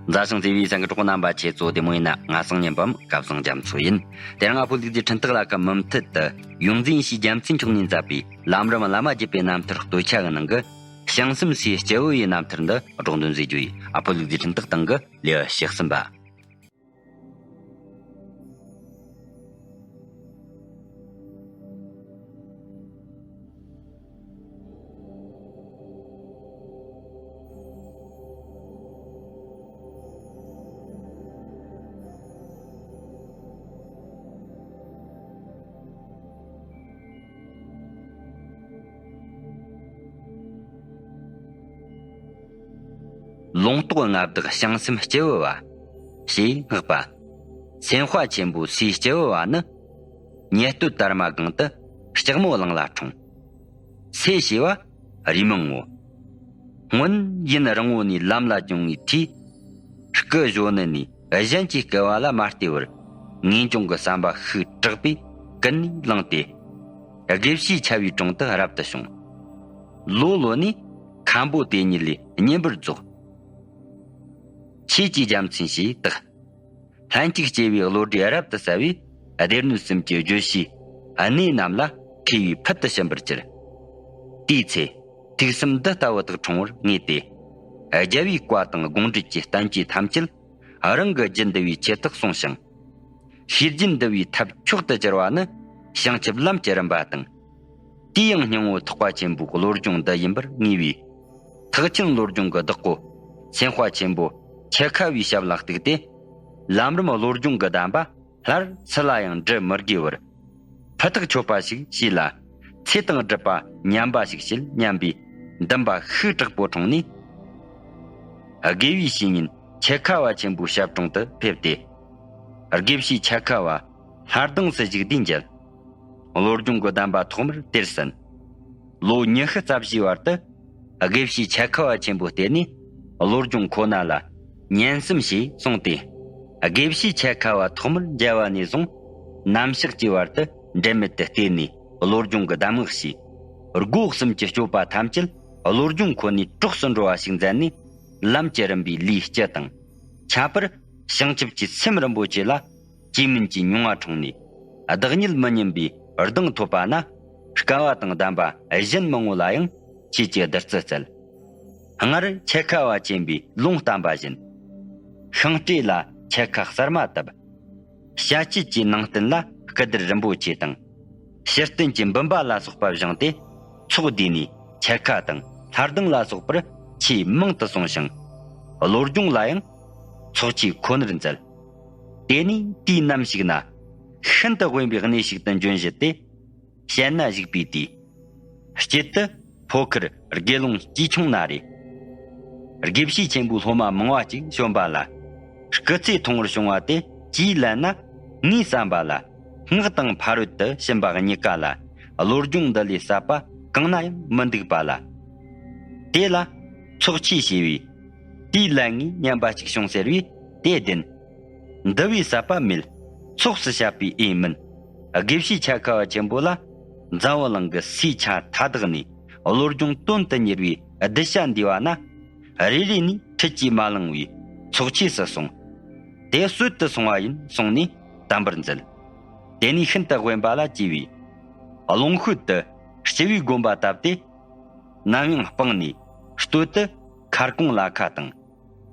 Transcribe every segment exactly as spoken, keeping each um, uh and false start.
མཛའ་ཞིང་བརྩེ་བའི་གསན་མཁན་གྲོགས་རྣམ་པ་ཁྱེད་ཚོ་བདེ་མོ་ཡིན་ན། ང་སང་ཉིན་པམ་སྐལ་བཟང་རྒྱ་མཚོ་ཡིན། དེ་རིང་ཨ་ཕོ་ལུག་རྫི་འཕྲིན་སྟེགས་ལ་ཁ་མུ་མཐུད་དུ་ཡོངས་འཛིན་ཡེ་ཤེས་རྒྱལ་མཚན་མཆོག་ནས་མཛད་པའི་ལམ་རིམ་བླ་མ་བརྒྱུད་པའི་རྣམ་ཐར་སྟོད་ཆ་གི་ནང་གི་བྱང་སེམས་སའི་སྐྱེ་བོ་ཡི་རྣམ་ཐར་འདི་སྒྲོག་འདོན་མཛད་རྒྱུ་ཡིན། ཨ་ཕོ་ལུག་རྫི་འཕྲིན་སྟེགས་སྟེང་གི་ལེའུ་ཞེ་གསུམ་པ། ལུང་རྟོགས་མངའ་བདག་བྱང་སེམས་སྐྱེ་བོ་བ། ཞེས་བསྔགས་པ། སེམས་དཔའ་ཆེན་པོ་སའི་སྐྱེ་བོ་བ་ནི། ཉེ་སྟོད་དར་མ་སྒང་དུ་ལྕགས་མོ་གླིང་ལ་འཁྲུངས། སེ་ཞེས་པ་རུས་མིང་ངོ་། སྔོན་ཡུན་རིང་བོ་ནས་ལམ་ལ་བྱུང་བའི་མཐུས། སྐུ་གཞོན་ནུ་ནས་གཞན་གྱི་སྐལ་བ་ལ་མ་ལྟོས་པར་ངེས་འབྱུང་གི་བསམ་པ་ཤུགས་དྲག་པས་ཀུན་ནས་བསླངས་ཏེ། དགེ་བཤེས་ཆ་བའི་དྲུང་དུ་རབ་ཏུ་བྱུང་། ལོ་ལོ་ནས་མཁན་པོ་དེ་ཉིད་ལས་བསྙེན་པར་རྫོགས། ཆོས་ཀྱི་རྒྱལ་མཚན་ཞེས་བཏགས། ལྷན་ཅིག་སྐྱེས་པའི་བློ་གྲོས་རབ་ཏུ་གསལ་བས་སྡེ་སྣོད་གསུམ་གྱི་བརྗོད་བྱའི་གནས་རྣམས་ལ་མཁས་པའི་ཕུལ་དུ་ཕྱིན་པར་གྱུར། དེའི་ཚེ་ཐུགས་སེམས་འདི་ལྟ་བུ་དག་འཁྲུངས་པར་ངེས་ཏེ། རྒྱལ་བའི་བཀའ་དང་དགོངས་འགྲེལ་གྱི་བསྟན་བཅོས་ཐམས་ཅད་རང་གི་རྒྱུད་འདུལ་བའི་ཆེད་དུ་གསུངས་ཤིང་། ཤེས་རྒྱུད་འདུལ་བའི་ཐབས་མཆོག་ཏུ་གྱུར་པ་ནི་བྱང་ཆུབ་ལམ་གྱི་རིམ་པ་དང་། དེའི་ཡང་སྙིང་པོ་ཐེག་པ་ཆེན་པོའི་བློ་སྦྱོང་འདི་ཡིན་པར་ངེས་པས། ཐེག་ཆེན་བློ་སྦྱོང་གི་བདག་པོ་སེམས་དཔའ་ཆེན་པོ་ཁྱད་ཁ་བའི་ཞབས་ལ་གཏུགས་ཏེ། ལམ་རིམ་བློ་སྦྱོང་གི་གདམས་པ་སླར་སུ་ལ་ཡང་འདྲི་མི་དགོས་པར། ཕུ་ཐག་ཆོད་པ་ཞིག་བྱས་ལ། ཚེ་དང་སྒྲུབ་པ་ཉམས་པ་ཞིག་བྱེད་སྙམ་པའི་འདུན་པ་ཤུགས་དྲག་པོ་འཁྲུངས་ནས། དགེ་བའི་བཤེས་གཉེན་ཁྱད་ཁ་བ་ཆེན་པོའི་ཞབས་དྲུང་དུ་ཕེབས་ཏེ། དགེ་བཤེས་ཁྱད་ཁ་བ་ལྷ་ལྡང་སུ་བཞུགས་དུས་མཇལ། བློ་སྦྱོང་གི་གདམས་པ་ཐོག་མར་དེར་གསན། ལོ་ཉི་ཤུ་རྩ་བཞིའི་བར་དུ་དགེ་བཤེས་ཁྱད་ཁ་བ་ཆེན་པོའི་སྟེང་ནས་བློ་སྦྱོང་ཁོ་ན་ལ་ཉན་གསུམ་ཞེས་གསུངས་ཏེ། དགེ་བཤེས་ཁྱད་ཁ་བ་ཐོག་མར་མཇལ་བ་ནས་བཟུང་ནམ་ཞག་གི་བར་དུ་འབྲལ་མེད་དུ་བལྟས་ནས་བློ་སྦྱོང་གི་གདམས་ངག་བྱས། སྒོ་གསུམ་གྱི་སྤྱོད་པ་ཐམས་ཅད་བློ་སྦྱོང་ཁོ་ནས་གྲོགས་སུ་འགྲོ་བ་ཞིག་མཛད་ནས། ལམ་གྱི་རིམ་པའི་ལུས་སྤྱི་དང་། ཁྱད་པར་བྱང་ཆུབ་ཀྱི་སེམས་རིན་པོ་ཆེ་ལ་བཅོས་མིན་གྱི་མྱོང་བ་འཁྲུངས་ནས། བདག་ཉིད་མི་ཉམས་པའི་གདེང་ཐོབ་པ་ན། སྐལ་བ་དང་ལྡན་པ་གཞན་མང་བོ་ལ་ཡང་ཆོས་ཀྱི་བདུད་རྩི་བསྩལ། སྔར་ཁྱད་ཁ་བ་ཆེན་པོས་ལུང་བསྟན་པ་བཞིན། ཤིང་སྤྲེལ་ལ་ཁྱད་ཁ་གསར་མ་བཏབ། བྱ་བྱེད་ཀྱི་ནང་རྟེན་ལ་སྐུ་དར་རིན་པོ་ཆེ་དང་། ཕྱིར་རྟེན་གྱི་འབུམ་པ་ལ་སོགས་པ་བཞེངས་ཏེ། ཚོགས་བསྡུས་ནས་ཁྱད་ཁ་དང་ལྷ་ལྡང་ལ་སོགས་པར་ཆེས་མང་དུ་གསུངས་ཤིང་། བློ་སྦྱོང་ལ་ཡང་ཚོགས་ཆོས་ཁོ་ནར་མཛད། དེ་ནས་དུས་ནམ་ཞིག་ན་ཤིན་ཏུ་དབེན་པའི་གནས་ཤིག་ཏུ་འབྱོན་བཞིན་ཏེ། ཞལ་ན་བཞུགས་པའི་དུས། དཀྱིལ་དུ་ཕོ་ཁར་དགེ་སློང་སྐྱིལ་ཆུང་ན་རེ། དགེ་བཤེས་ཆེན་པོའི་སློབ་མ་མང་བ་ཅིག་བྱོན་པ་ལ། སྐུ་ཚེ་ཐུང་བར་བྱུང་བ་དེ་ཅིས་ལན་ན་ངས་བསམ་པ་ལ། སྔགས་དང་ཕ་རོལ་ཏུ་ཕྱིན་པ་གཉིས་ཀ་ལ་བློ་སྦྱོང་འདི་ལས་ཟབ་པ་གང་ན་ཡང་མི་འདུག་པ་ལ། དེ་ལ་ཚོགས་ཆོས་ཞེས་པས། དེས་ལན་ངས་སྙམ་པ་ཅིག་བྱུང་ཟེར་བས་དེ་བདེན། འདི་བས་ཟབ་པ་མེད། ཚོགས་སུ་བཤད་པའི་ཨེ་མིན། དགེ་བཤེས་ཁྱད་ཁ་བ་ཆེན་པོ་ལ་འཛམ་བུ་གླིང་གི་སའི་ཆ་མཐའ་དག་ནས་བློ་སྦྱོང་དོན་དུ་གཉེར་བའི་གདུལ་བྱ་འདུས་པ་ན། རེ་རེ་ནས་ཁྲིད་ཀྱིས་མ་ལང་བའི་ཚོགས་ཆོས་སུ་གསུངས། དེ་སྲོལ་དུ་སོང་བ་ཡིན་གསུངས་ནས་དམ་པར་མཛད། དེ་ནས་ཤིན་ཏུ་དབེན་པ་ལ་སྐྱེས་པས། ཀློང་ཤོད་དུ་སྤྱི་བོའི་དགོན་པ་བཏབ་སྟེ། ནམ་ཡང་སྤངས་ནས་སྟོད་དུ་མཁར་གོང་ལ་ཁ་དང་།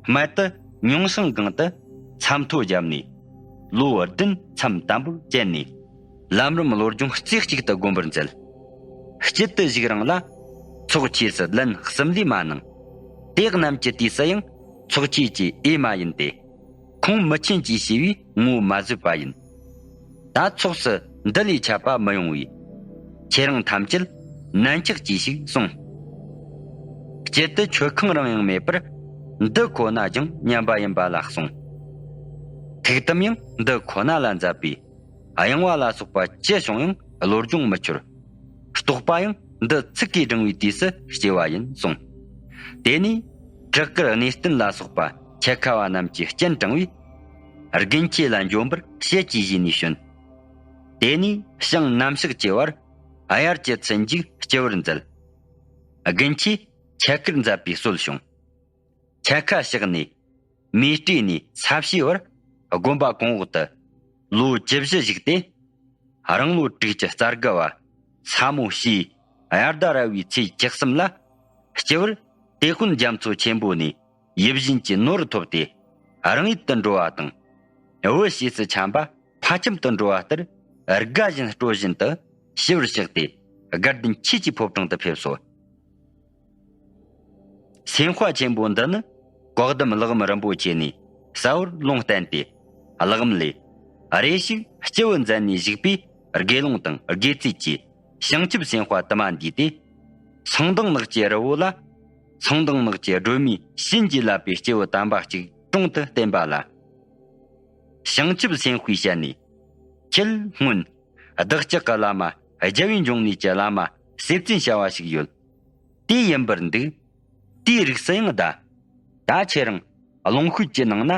སྨད་དུ་མྱོང་བྱང་སྒང་དུ་མཚམས་ཐོ་བརྒྱབ་ནས། ལོ་བདུན་མཚམས་དམ་པོར་བཅད་ནས། ལམ་རིམ་བློ་སྦྱོང་རྩེ་གཅིག་ཏུ་བསྒོམ་པར་མཛད། དཀྱིལ་དུ་བཞུགས་རིང་ལ་ཚོགས་ཆོས་སུ་ལན་གསུམ་ལས་མ་གནང་། དེ་རྣམས་ཀྱི་དུས་སུ་ཡང་ཚོགས་ཆོས་ཀྱི་ཨེ་མ་ཡིན་ཏེ། ཁོང་མི་ཆེན་གྱིས་བྱས་པའི་ངོ་བོ་མ་བཟོད་པ་ཡིན། ད་ཚོགས་སུ་འདི་ལས་ཆད་པ་མི་ཡོང་བས། ཁྱེད་རང་ཐམས་ཅད་ནན་ཆགས་གྱིས་ཤིག་གསུངས། དཀྱིལ་དུ་མཆོད་ཁང་རང་ཡང་མེད་པར། འདི་ཁོ་ན་ཀྱང་མཉམ་པ་ཡིན་པ་ལ་གསུངས། ཐུགས་དམ་ཡང་འདི་ཁོ་ན་ལ་མཛད་པས། གཡེང་བ་ལ་སོགས་པ་ཅི་བྱུང་ཡང་བློ་སྦྱོང་མི་འཆོར། རྟོགས་པ་ཡང་འདི་ཚིག་གིས་བགྲང་བའི་དུས་སུ་སྐྱེ་བ་ཡིན་གསུངས། དེ་ནས་བྲག་དཀར་གནས་བརྟན་ལ་སོགས་པ་ཁྱད་ཁ་བ་རྣམས་ཀྱིས་སྤྱན་དྲངས་པས། དགེ་མཆེད་ལ་འབྱོན་པར་ཞལ་གྱིས་བཞེས་ནས་བྱོན། དེ་ནས་ཞིང་ནམ་ཞག་ཅེས་པར་དབྱར་གྱི་ཚེས་མཇུག་སྤྱི་བོར་མཛད། དགེ་མཆེད་ཁྱད་དཀར་མཛད་པའི་སྲོལ་བྱུང་། ཁྱད་ཁ་གཤེགས་ནས། མེ་སྤྲེལ་ནས་ས་བྱི་བར་དགོན་པ་གོང་འོག་ཏུ་ལོ་བཅུ་བཞི་བཞུགས་ཏེ། རང་ལོ་དྲུག་ཅུ་རྩ་དགུ་བ་ས་མོ་ཤིའི་དབྱར་ཟླ་ར་བའི་ཚེས་བཅུ་གསུམ་ལ། སྤྱི་བོར་དེད་དཔོན་རྒྱ་མཚོ་ཆེན་པོ་ནས་ཡིད་བཞིན་གྱི་ནོར་ཐོབ་སྟེ། རང་ཡུལ་དུ་འགྲོ་བ་དང་། བུ་ཞེས་སུ་འཁྱམས་པ་ཕ་ཁྱིམ་དུ་འགྲོ་བ་ལྟར། དགའ་བཞིན་སྤྲོ་བཞིན་དུ་ཞི་བར་གཤེགས་ཏེ། དགའ་ལྡན་ཆོས་ཀྱི་ཕོ་བྲང་དུ་ཕེབས་སོ། སེམས་དཔའ་ཆེན་པོ་འདི་ནི་བཀའ་གདམས་ཀླུ་འབུམ་རིན་པོ་ཆེ་ནས་གསལ་བོར་ལུང་བསྟན་ཏེ། ཀླུ་འབུམ་ལས། རེ་ཞིག་སྤྱི་བོ་མཛད་ནས་བཞུགས་པའི་དགེ་སློང་དང་དགེ་ཚུལ་གྱིས་བྱང་ཆུབ་སེམས་དཔའ་དུ་མ་འདུས་ཏེ། མཚོན་མདངས་ནགས་ཀྱི་རི་བོ་ལ། མཚོན་མདངས་ནགས་ཀྱི་སྒྲོན་མེས་བྱིན་གྱིས་བརླབས་པའི་སྐྱེས་བུ་དམ་པ་གཅིག་དྲུང་དུ་བསྟན་པ་ལ། བྱང་ཆུབ་སེམས་དཔའི་ཞལ་ནས། ཁྱེད་སྔོན། བདག་ཅག་གི་བླ་མ་རྒྱལ་བའི་འབྱུང་གནས་ཀྱི་བླ་མ་སེ་བཙུན་བྱ་བ་ཞིག་ཡོད། དེ་ཡིན་པར་འདུག། དེའི་རིགས་སུ་ཡང་གདའ། ད་ཁྱེད་རང་ལོངས་སྤྱོད་ཀྱི་ནང་ན་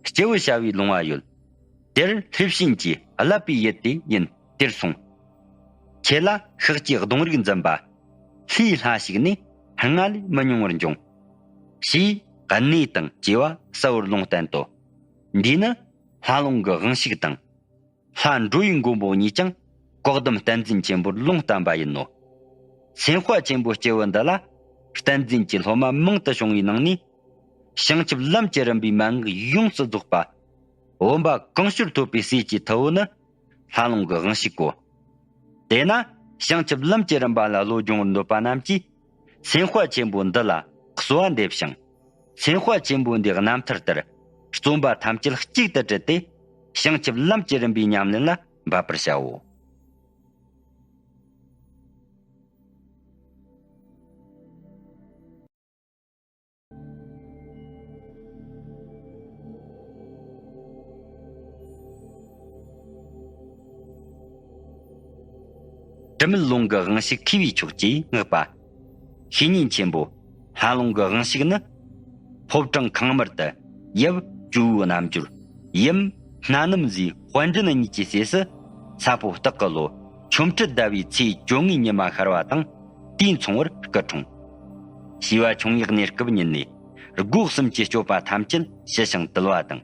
སྐྱེས་བུ་བྱ་བའི་ལུང་བ་ཡོད། དེར་ལྷས་བྱིན་གྱིས་བརླབས་པའི་ཡུལ་དེ་ཡིན། དེར་སོང་། ཁྱེད་ལ་ཤཱཀྱའི་གདུང་རིགས་འཛིན་པ་ལྷའི་ལྷ་ཞིག་ནས་སྔ་ལས་མི་ཉུང་བར་འབྱུང་། ཞེས་གནས་དང་བཅས་པ་གསལ་བོར་ལུང་བསྟན་ཏོ། འདི་ནི་ལྷ་ལུང་གི་དབང་ཕྱུག་དང་། ལྷ་འགྲོ་བའི་མགོན་པོ་ཉིད་ཀྱང་བཀའ་གདམས་བསྟན་འཛིན་ཆེན་པོར་ལུང་བསྟན་པ་ཡིན་ནོ། སེམས་དཔའ་ཆེན་པོ་སྐྱེ་བོ་འདི་ལ་བསྟན་འཛིན་གྱི་སློབ་མ་མང་དུ་བྱུང་བའི་ནང་ནས། བྱང་ཆུབ་ལམ་གྱི་རིམ་པའི་མན་ངག་ཡོངས་སུ་རྫོགས་པ། བུམ་པ་གང་ཤར་ཐོབ་པའི་སྲས་ཀྱི་ཐུ་བོ་ནི་ལྷ་ལུང་གི་དབང་ཕྱུག་གོ། དེས་ན་བྱང་ཆུབ་ལམ་གྱི་རིམ་པ་ལ་བློ་སྦྱོང་བར་འདོད་པ་རྣམས་ཀྱིས་སེམས་དཔའ་ཆེན་པོ་འདི་ལ་གསོལ་བ་འདེབས་ཤིང་། སེམས་དཔའ་ཆེན་པོ་འདིའི་རྣམ་ཐར་ལྟར་བརྩོན་པ་ཐམས་ཅད་གཅིག་ཏུ་དྲིལ་ཏེ། བྱང་ཆུབ་ལམ་གྱི་རིམ་པའི་ཉམས་ལེན་ལ་འབད་པར་བྱའོ། དྲི་མེད་ལུང་གི་དབང་ཕྱུག་མཁས་པའི་མཆོག་ཅེས་བསྔགས་པ། བཤེས་གཉེན་ཆེན་པོ་ལྷ་ལུང་གི་དབང་ཕྱུག་ནི། ཕོ་བྲང་ཁང་དམར་དུ་ཡབ་ཇོ་བོའི་རྣམ་འགྱུར། ཡུམ་སྣ་ནམ་བཟའི་དཔལ་མགྲིན་གཉིས་ཀྱི་སྲས་སུ། ས་ཕོ་སྟག་གི་ལོ་ཆོ་འཕྲུལ་ཟླ་བའི་ཚེས་བཅོ་ལྔའི་ཉི་མ་ཤར་བ་དང་དུས་མཚུངས་པར་སྐུ་འཁྲུངས། བྱིས་པ་ཆུང་ངུའི་གནས་སྐབས་ཉིད་ནས་སྒོ་གསུམ་གྱི་སྤྱོད་པ་ཐམས་ཅད་ཞི་ཞིང་དུལ་བ་དང་།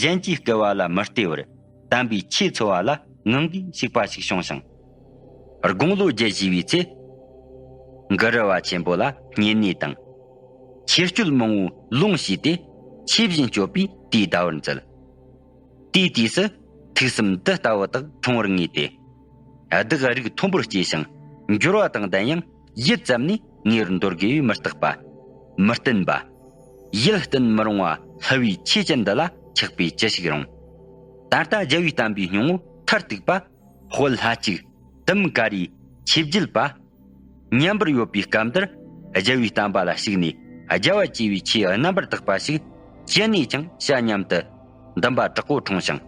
གཞན་གྱིས་བསྐུལ་བ་ལ་མི་བལྟ་བར། དམ་པའི་ཆོས་འཚོལ་བ་ལ་ངང་གིས་ཞུགས་པ་ཞིག་བྱུང་ཞིང་། དགུང་ལོ་བརྒྱད་བཞེས་པའི་ཚེ། གུ་རུ་བ་ཆེན་པོ་ལ་བསྙེན་གནས་དང་། ཆོས་སྤྱོད་མང་བོའི་ལུང་བྱས་ཏེ། ཆོས་བཞིན་སྤྱོད་པའི་དུས་འདའ་བར་མཛད། དེའི་དུས་སུ་ཐུགས་བསམ་འདི་ལྟ་བུ་དག་འཁྲུངས་པར་ངེས་ཏེ། བདག་རིགས་མཐོན་པོར་སྐྱེས་ཤིང་འབྱོར་བ་དང་ལྡན་ཡང་ཡུད་ཙམ་ནས་ངེས་པར་འདོར་དགོས་པས་མི་རྟག་པ། མི་བརྟན་པ། ཡིད་བརྟན་མི་རུང་བ་ལྷ་བའི་ཆོས་ཅན་འདི་ལ་ཆགས་པས་ཅི་ཞིག་རུང་། ད་ལྟ་རྒྱལ་བའི་བསྟན་པའི་སྙིང་པོ་མཐར་ཐུག་པ། དཔལ་ལྷ་གཅིག་དུམ་ཀ་རིའི་ཆོས་བརྒྱུད་པ། མཉམ་པར་ཡོད་པའི་སྐབས་འདིར། རྒྱལ་བའི་བསྟན་པ་ལ་ཞུགས་ནས་རྒྱལ་བ་དཔྱིས་པའི་ཆོས་རྣམ་པར་དག་པ་ཞིག་ཅི་ནས་ཀྱང་བྱ་སྙམ་དུ་འདུན་པ་དྲག་པོ་འཁྲུངས་ཤིང་།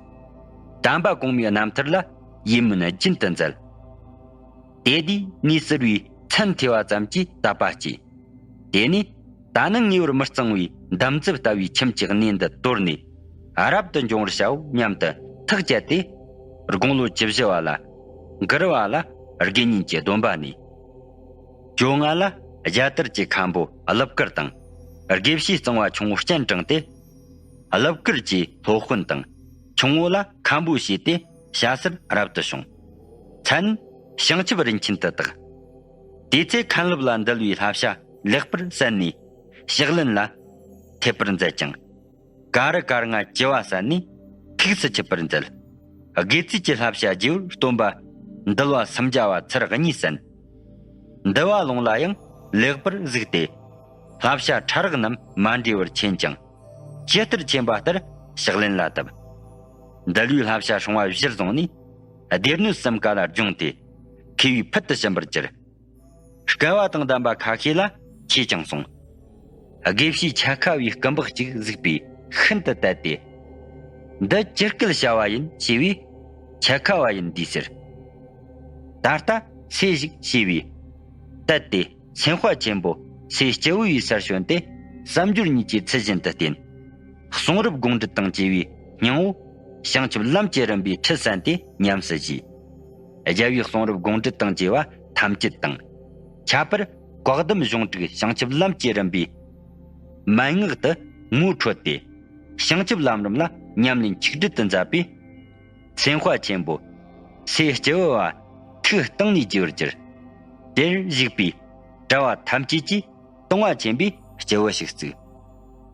དམ་པ་གོང་མའི་རྣམ་ཐར་ལ་ཡིད་སྨོན་རྒྱུན་དུ་མཛད། དེ་དུས་ནས་ཟུར་བའི་མཚན་ཐོས་པ་ཙམ་གྱིས་དད་པ་སྐྱེས། དེ་ནས་ད་ནི་ངེས་པར་མི་གཙང་བའི་འདམ་རྫབ་ལྟ་བུའི་ཁྱིམ་གྱི་གནས་འདི་དོར་ནས་རབ་ཏུ་འབྱུང་བར་བྱའོ་སྙམ་དུ་ཐག་བཅད་དེ། དགུང་ལོ་བཅུ་བཞི་བ་ལ་གུ་རུ་བ་ལ་དགེ་བསྙེན་གྱི་སྡོམ་པ་ནས། བཅོ་ལྔ་ལ་རྒྱལ་དར་གྱི་མཁན་པོ་གླུ་བཀར་དང་། དགེ་བཤེས་གཙང་བ་ཆུང་ངུ་སྤྱན་དྲངས་ཏེ། གླུ་བཀར་གྱི་སློབ་དཔོན་དང་ཆུང་ངུ་ལ་མཁན་པོ་བྱས་ཏེ་ཞྭ་སེར་རབ་ཏུ་བྱུང་། མཚན་བྱང་ཆུབ་རིན་ཆེན་དུ་བཏགས། དེ་ཚེ་མཁན་སློབ་ལ་འདུལ་བའི་བསླབ་བྱ་ལེགས་པར་གསན་ནས་ཕྱག་ལེན་ལ་ཐེབས་པར་མཛད་ཅིང་། ཀ་རུ་དཀར་ང་བཅུ་བ་གསན་ནས་ཐུགས་སུ་ཆུད་པར་མཛད། དགེ་ཚུལ་གྱི་བསླབ་བྱ་རྒྱས་པར་སྟོན་པ་འདུལ་བ་སུམ་བརྒྱ་བ་ཚར་གཉིས་གསན། འདུལ་བ་ལུང་ལ་ཡང་ལེགས་པར་གཟིགས་ཏེ། བསླབ་བྱ་ཕྲ་རགས་རྣམས་མ་འདྲེས་པར་མཁྱེན་ཅིང་། ཇི་ལྟར་མཁྱེན་པ་ལྟར་ཕྱག་ལེན་ལ་བཏབ། འདུལ་བའི་བསླབ་བྱ་སྲུང་བ་གཞིར་བཟུང་ནས། སྡེ་སྣོད་གསུམ་ཀ་ལ་སྦྱངས་ཏེ། མཁས་པའི་ཕུལ་དུ་ཕྱིན་པར་གྱུར། སྐལ་བ་དང་ལྡན་པ་ཁ་ཤས་ལ་མཁས་ཀྱང་གསུངས། དགེ་བཤེས་འཆད་ཁ་བའི་སྐུ་འབག་ཅིག་གཟིགས་པས་ཤིན་ཏུ་དད་དེ། འདི་ཅི་སྐད་བྱ་བ་ཡིན་ཞེས་པས། འཆད་ཁ་བ་ཡིན་འདི་ཟེར། ད་ལྟ་ཚེ་ཞིག་ཞེས་པས། དད་དེ་སེམས་དཔའ་ཆེན་པོ་ཚེ་སྐྱེ་བོ་ཡི་སར་བྱོན་ཏེ། བསམ་སྦྱོར་གཉིས་ཀྱི་ཚུལ་བཞིན་དུ་བསྟེན། གསུང་རབ་དགོངས་འགྲེལ་དང་བཅས་པའི་སྙིང་པོ། བྱང་ཆུབ་ལམ་གྱི་རིམ་པའི་ཁྲིད་གསན་ཏེ་ཉམས་སུ་བཞེས། རྒྱལ་བའི་གསུང་རབ་དགོངས་འགྲེལ་དང་བཅས་པ་ཐམས་ཅད་དང་། ཁྱད་པར་བཀའ་གདམས་གཞུང་དྲུག་བྱང་ཆུབ་ལམ་གྱི་རིམ་པའི་མན་ངག་ཏུ་ངོ་འཕྲོད་དེ། བྱང་ཆུབ་ལམ་རིམ་ལ་ཉམས་ལེན་ཆིག་སྒྲིལ་དུ་མཛད་པས། སེམས་དཔའ་ཆེན་པོ་ཚེ་སྐྱེ་བོ་བ་ཐུགས་གཏིང་ནས་དགྱེས་པར་གྱུར། དེར་བཞུགས་པའི་གྲྭ་བ་ཐམས་ཅད་ཀྱིས་དུང་བ་ཆེན་པོས་སྐྱེ་བོ་ཞིག་བརྩིགས།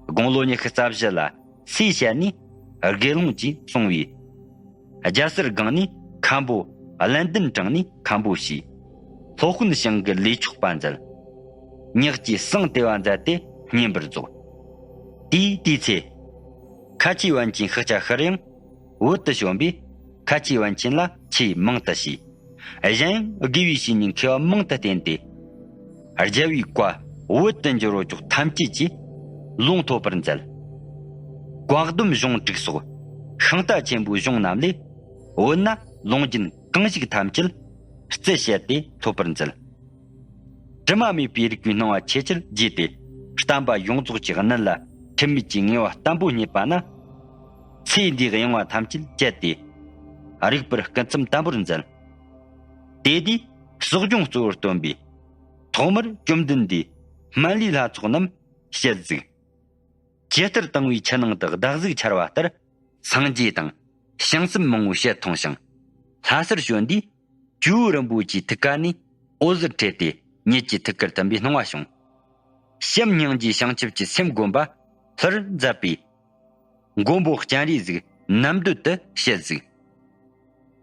དགུང་ལོ་ཉི་ཤུ་རྩ་བཞི་ལ་སའི་ཞལ་ནས་དགེ་སློང་གིས་གསུངས་པའི། རྒྱལ་སར་སྒང་ནས་མཁན་པོ་བློན་ལྡན་དྲངས་ནས་མཁན་པོ་བྱས། སློབ་དཔོན་ཞིང་གི་ལས་ཆོག་པ་མཛད། ཉག་གཅིག་གསང་དེ་བ་མཛད་དེ་བསྙེན་པར་རྫོགས། དེའི་དུས་ཚེ། ཁ་ཆེའི་པཎ་ཆེན་ཤཱཀྱ་ཤྲཱི་ཡང་བོད་དུ་བྱོན་པས། ཁ་ཆེའི་པཎ་ཆེན་ལ་ཆོས་མང་དུ་བྱས། གཞན་ཡང་དགེ་བའི་བཤེས་གཉེན་མཁས་པ་མང་དུ་བསྟེན་ཏེ། རྒྱལ་བའི་བཀའ་བོད་དུ་འགྱུར་བ་ཅོག་ཐམས་ཅད་ཀྱིས་ལུང་ཐོབ་པར་མཛད། བཀའ་གདམས་གཞུང་དྲུག་སོགས་ཤིང་རྟ་ཆེན་པོའི་གཞུང་རྣམས་ལས། བོད་ན་ལུང་རྒྱུན་གང་ཞིག་ཐམས་ཅད་རྩིས་བྱས་ཏེ་ཐོབ་པར་མཛད། དྲི་མ་མེད་པའི་རིགས་པའི་སྣང་བ་ཆེས་ཆེར་རྒྱས་ཏེ། བསྟན་པ་ཡོངས་རྫོགས་ཀྱི་གནད་ལ་ཁྲིམས་མེད་ཀྱི་ངེས་པ་བརྟན་པོ་རྙེད་པ་ན། ཚེ་འདིའི་གཡེང་བ་ཐམས་ཅད་བཅད་དེ། རིག་པར་སྐུ་མཚམས་བརྟན་པོར་མཛད། དེ་དུས་གསོ་སྦྱོང་གཙོ་བོར་སྟོན་པས། ཐོག་མར་བཅོམ་ལྡན་འདས་སྨན་བླའི་ལྷ་ཚོགས་རྣམས་ཞལ་གཟིགས། ཇི་ལྟར་དང་བའི་ཆུ་ནང་དུ་ཟླ་གཟུགས་འཆར་བ་ལྟར། སངས་རྒྱས་དང་བྱང་སེམས་མང་པོའི་ཞལ་མཐོང་ཞིང་། ལྷ་སར་བྱོན་དུས། ཇོ་བོ་རིན་པོ་ཆེའི་ཐུགས་ཀ་ནས་འོད་ཟེར་འཕྲོས་ཏེ། ཉིད་ཀྱི་ཐུགས་ཀར་ཐིམ་པའི་སྣང་བ་བྱུང་། བྱམས་སྙིང་རྗེའི་བྱང་ཆུབ་ཀྱི་སེམས་བསྒོམ་པ་ལྷུར་མཛད་པས། མགོན་པོ་སྤྱན་རས་གཟིགས་རྣམ་འདོད་དུ་ཞལ་གཟིགས།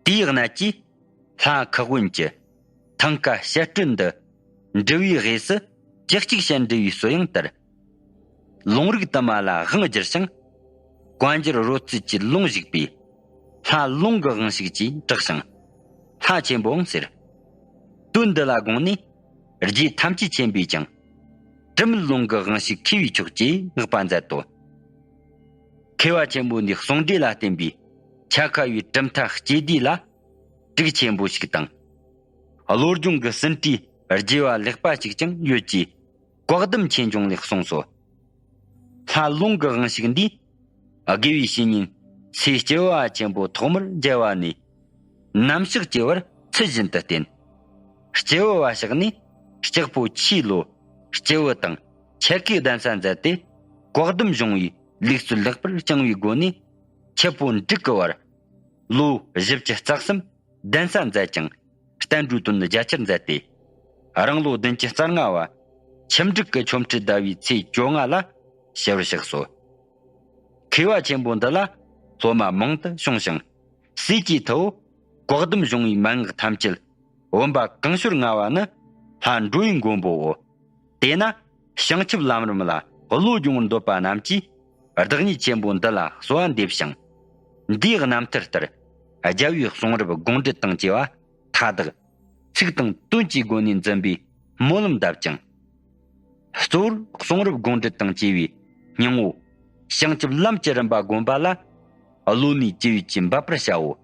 དེའི་གནད་ཀྱིས་ལྷ་ཁུ་དབོན་གྱི་ཐང་ཀ་བཤད་སྤྲོད་འདི་འབྲི་བའི་དབུས་སུ་ཇི་གཅིག་བཤད་འབྲི་བའི་སྲོལ་ཡང་དར། ལུང་རིགས་དུ་མ་ལ་དབང་བསྒྱུར་ཞིང་། བཀའ་འགྱུར་རོལ་རྩེད་ཀྱི་ལུང་ཞིག་པས། ལྷ་ལུང་གི་དབང་ཕྱུག་ཅེས་གྲགས་ཤིང་། ལྷ་ཆེན་པོའང་ཟེར། དོན་འདི་ལ་དགོངས་ནས་རྗེ་ཐམས་ཅད་མཁྱེན་པས་ཀྱང་། དྲི་མེད་ལུང་གི་དབང་ཕྱུག་མཁས་པའི་མཆོག་ཅེས་བསྔགས་པ་མཛད་དོ། མཁས་པ་ཆེན་པོ་འདིའི་གསུང་འགྲེལ་ལ་བརྟེན་པའི་ཆ་ཁ་བའི་གྲུབ་མཐའ་སྤྱི་བསྡུས་ལ། དྲུག་ཆེན་པོ་ཞིག་དང་། བློ་སྦྱོང་གི་ཟིན་བྲིས་རྒྱས་པ་ལེགས་པ་ཞིག་ཀྱང་ཡོད་ཅེས་བཀའ་གདམས་ཆོས་འབྱུང་ལས་གསུངས་སོ། ལྷ་ལུང་གི་དབང་ཕྱུག་འདིས་དགེ་བའི་བཤེས་གཉེན་ཚེ་སྐྱེ་བོ་ཆེན་པོ་ཐོག་མར་མཇལ་བ་ནས། ནམ་ཞག་སྐྱེ་བར་ཚུལ་བཞིན་དུ་བསྟེན། སྐྱེ་བོ་བ་ཞག་ནས་ལྕགས་ཕོ་ཆུའི་ལོ་སྐྱེ་བོ་དང་ཆ་ཁའི་གདན་ས་མཛད་དེ། བཀའ་གདམས་གཞུང་བའི་ལུགས་སྲོལ་ལེགས་པར་བསྐྱངས་པའི་སྒོ་ནས། ཆུ་ཕོ་འབྲུག་གི་བར་ལོ་བཞི་བཅུ་རྩ་གསུམ་གདན་ས་མཛད་ཅིང་། བསྟན་འགྲོའི་དོན་རྒྱ་ཆེར་མཛད་དེ། རང་ལོ་བདུན་ཅུ་རྩ་ལྔ་བ་ཁྱི་འབྲུག་གི་ཆོ་འཕྲུལ་ཟླ་བའི་ཚེས་བཅོ་ལྔ་ལ་ཞི་བར་གཤེགས་སོ། མཁས་པ་ཆེན་པོ་འདི་ལ་སློབ་མ་མང་དུ་བྱུང་ཞིང་། སྲས་ཀྱི་ཐུ་བོ་བཀའ་གདམས་གཞུང་བའི་མན་ངག་ཐམས་ཅད་བུམ་པ་གང་ཤོར་མངའ་བ་ནི་ལྷ་འགྲོ་བའི་མགོན་པོའོ། དེས་ན་བྱང་ཆུབ་ལམ་རིམ་ལ་བློ་སྦྱོང་བར་འདོད་པ་རྣམས་ཀྱིས། བདག་ཉིད་ཆེན་པོ་འདི་ལ་གསོལ་བ་འདེབས་ཤིང་། འདིའི་རྣམ་ཐར་ལྟར་རྒྱལ་བའི་གསུང་རབ་དགོངས་འགྲེལ་དང་བཅས་པ་མཐའ་དག་ཚིག་དང་དོན་གྱི་སྒོ་ནས་འཛིན་པའི་སྨོན་ལམ་གདབ་ཅིང་། གཙོ་བོར་གསུང་རབ་དགོངས་འགྲེལ་དང་བཅས་པའི་སྙིང་པོ། བྱང་ཆུབ་ལམ་གྱི་རིམ་པ་བསྒོམ་པ་ལ། བློ་ནུས་ཅི་ཡོད་ཀྱིས་འབད་པར་བྱའོ།